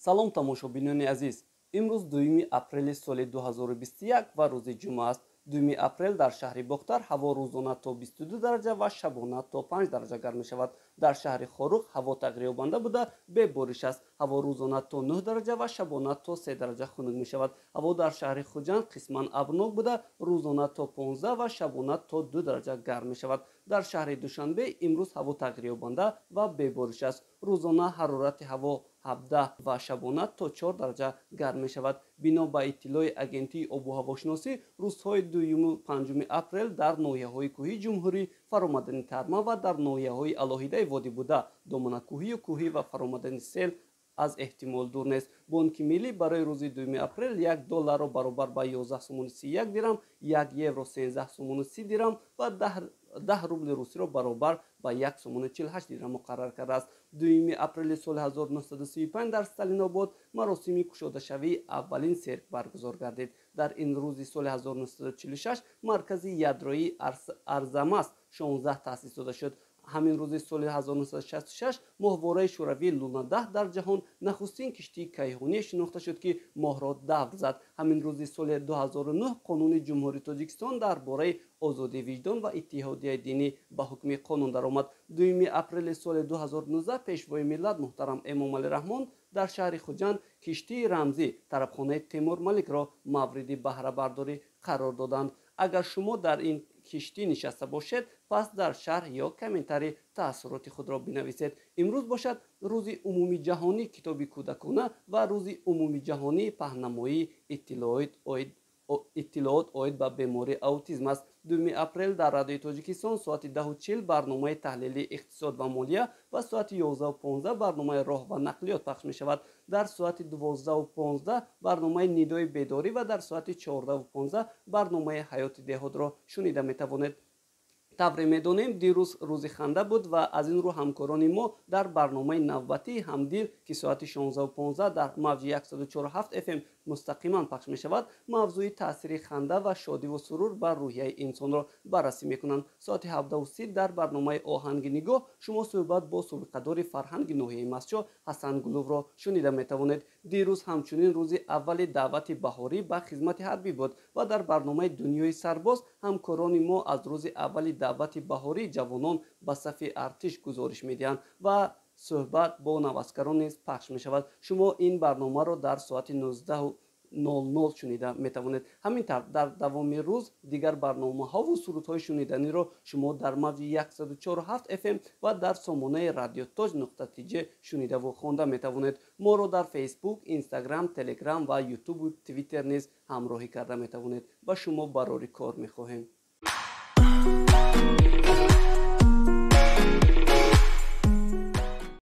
Салом, тамошобинони азиз. Имрӯз 2 апрели соли 2021 ва рӯзи ҷумъа аст. 2 апрел дар шаҳри Бохтар ҳаво рӯзона то 22 дараҷа ва шабона то 5 дараҷа гарм мешавад. Дар шаҳри Хоруғ ҳаво тағйирёбанда буда, бебориш аст. Ҳаво рӯзона то 9 дараҷа ва шабона то 3 дараҷа хунук мешавад. Ҳаво дар шаҳри Хуҷанд қисман абрнок буда, рӯзона то 15 ва шабона то 2 дараҷа гарм мешавад. Дар шаҳри Душанбе имрӯз ҳаво тағйирёбанда ва бебориш аст. Рӯзона ҳарорати ҳаво 17 ва шабона то 4 дараҷа гарм мешавад. Бино ба иттилои Агентии обу ҳавошиносӣ, рӯзҳои 2-юму 5 апрел дар ноҳияҳои кӯҳии ҷумҳурӣ фаромадани тарма ва дар ноҳияҳои алоҳидаи водӣ буда доманакӯҳию кӯҳӣ ва фаромадани сел аз эҳтимол дур нест. Бонки Миллӣ барои рӯзи 2 апрел 1 долларро баробар ба 11 сомони 31 дирам, 1 евро 13 сомони 30 дирам ва 10 рубли русиро баробар ба 1 сомони 48 дирам муқаррар кардааст. 2 апрели соли 1935 дар Сталинобод маросими кушодашавии аввалин сирк баргузор гардид. Дар ин рӯзи соли 1946 маркази ядроии Арзамас 16 таъсис дода шуд. Ҳамин рӯзи соли 1966 моҳвораи шӯравии Луна 10 дар ҷаҳон нахустин киштии кайҳоние шинохта шуд, ки моҳро давр зад. Ҳамин рӯзи соли 2009 Қонуни Ҷумҳурии Тоҷикистон дар бораи озодии виҷдон ва иттиҳодияи динӣ ба ҳукми қонун даромад. 2 апрели соли 2019 Пешвои миллат муҳтарам Эмомалӣ Раҳмон дар шаҳри Хуҷанд киштии рамзӣ тарабхонаи Темур Маликро мавриди баҳрабардорӣ қарор доданд. Агар шумо дар ин киштӣ нишаста бошед, пас дар шарҳ ё комментарий таассуроти худро бинависед. Имрӯз бошад рӯзи умумиҷаҳонии китоби кӯдакона ва рӯзи умумиҷаҳонии паҳнамоии иттилоот оид ба бемории аутизм аст. 2 апрел дар Радиои Тоҷикистон соати 10:40 барномаи таҳлили иқтисод ва молия ва соати 11:15 барномаи роҳ ва нақлиёт пахш мешавад. Дар соати 12:15 барномаи нидои бедорӣ ва дар соати 14:15 барномаи ҳаёти деҳотро шунида метавонед. Тавре медонем, дирӯз рӯзи ханда буд ва аз ин рӯ ҳамкорони мо дар барномаи навбатии «Ҳамдил», ки соати 16:15 дар мавҷи 147 FM мустақиман пахш мешавад, мавзӯи таъсири ханда ва шодиву сурур бар рӯҳияи инсонро баррасӣ мекунанд. Соати 17:30 дар барномаи «Оҳанги нигоҳ» шумо суҳбат бо собиқадори фарҳанги ноҳияи Мастчоҳ Ҳасан Гуловро шунида метавонед. Дирӯз ҳамчунин рӯзи аввали даъвати баҳорӣ ба хизмати ҳарбӣ буд ва дар барномаи «Дунёи сарбоз» ҳамкорони мо аз рӯзи аввали даъвати баҳории ҷавонон ба сафи артиш гузориш медиҳанд ва суҳбат бо наваскарон низ пахш мешавад. Шумо ин барномаро дар соати 19:00 шунида метавонед. Ҳамин тавр, дар давоми рӯз дигар барномаҳову сурудҳои шуниданиро шумо дар мавҷи 147 FM ва дар сомонаи radiotoj.tj шунидаву хонда метавонед. Моро дар Фейсбук, Инстаграм, Телеграм ва Ютубу Твиттер низ ҳамроҳӣ карда метавонед. Ба шумо барори кор мехоҳем.